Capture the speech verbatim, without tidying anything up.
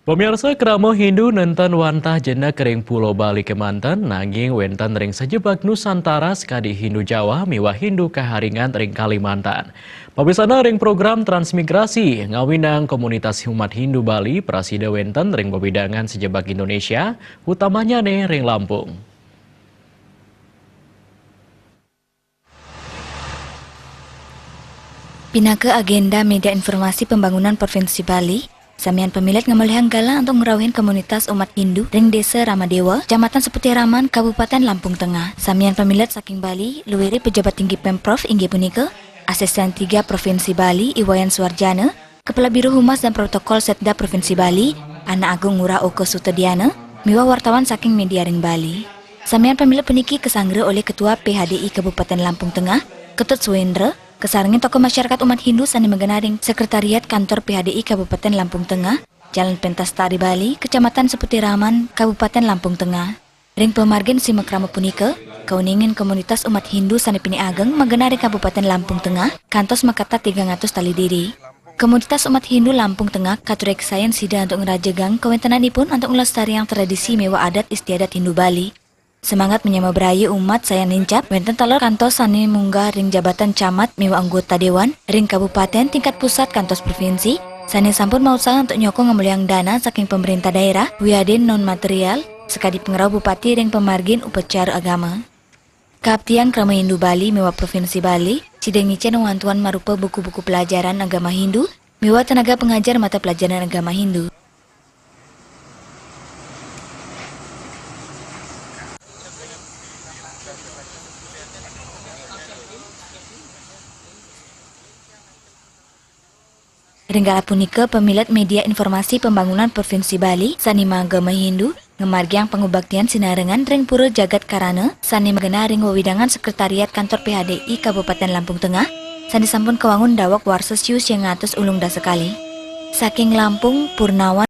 Pamiarsa, krama Hindu nénten wantah jenek ring Pulo Bali kémanten, nanging wénten ring sajebag Nusantara sakadi Hindu Jawa miwah Hindu Kaharingan ring Kalimantan. Papisanan ring program transmigrasi, ngawinang komunitas umat Hindu Bali prasida wénten ring wewidangan sajebag Indonesia, utamanyané ring Lampung. Pinaka agénda Média Informasi Pembangunan Provinsi Bali, samian pamilet ngamalihang galah antuk ngrauhin komunitas umat Hindu ring Désa Ramadéwa, Kecamatan Seputih Raman, Kabupatén Lampung Tengah. Samian pamilet saking Bali, luiré pejabat tinggi Pemprov inggih punika Asisten Tiga Provinsi Bali, I Wayan Suarjana, Kepala Biro Humas dan Protokol Setda Provinsi Bali, Anak Agung Ngurah Oka Sutediana, miwah wartawan saking média ring Bali. Samian pamilet puniki kasanggra olih Ketua P H D I Kabupaten Lampung Tengah, Ketut Suendra, kasarengin tokoh masyarakat umat Hindu sané magenah ring Sekretariat Kantor P H D I Kabupaten Lampung Tengah, Jalan Pentas Tari Bali, Kecamatan Seputih Raman, Kabupaten Lampung Tengah. Ring pamargin simakrama punika, kauningin komunitas umat Hindu sané pinih ageng magenah ring Kabupaten Lampung Tengah, kantos makatah tigang atus tali diri. Komunitas umat Hindu Lampung Tengah katureksain sida antuk ngrajegang kawéntenanipun antuk nglestariang tradisi miwah adat istiadat Hindu Bali. Semangat menyama braya umat sayan nincap, wénten taler kantos sané munggah ring jabatan camat miwah anggota déwan, ring kabupatén tingkat pusat kantos provinsi, sané sampun mausaha antuk nyokong ngamalihang dana saking pemerintah daerah, wiadin non material, sakadi pangrauh Bupati ring pamargin upacara agama. Kaaptian krama Hindu Bali miwah Provinsi Bali, sida ngicén wantuan marupa buku-buku pelajaran agama Hindu, miwah tenaga pengajar mata pelajaran agama Hindu. Ring galah punika, pamilet Média Informasi Pembangunan Provinsi Bali sané maagama Hindu ngamargiang pangubaktian sinarengan ring Pura Jagat Karana sané magenah ring wewidangan Sekretariat Kantor P H D I Kabupaten Lampung Tengah, sané sampun kawangun daweg warsa siu siang atus ulung dasa kalih. Saking Lampung, Purnawan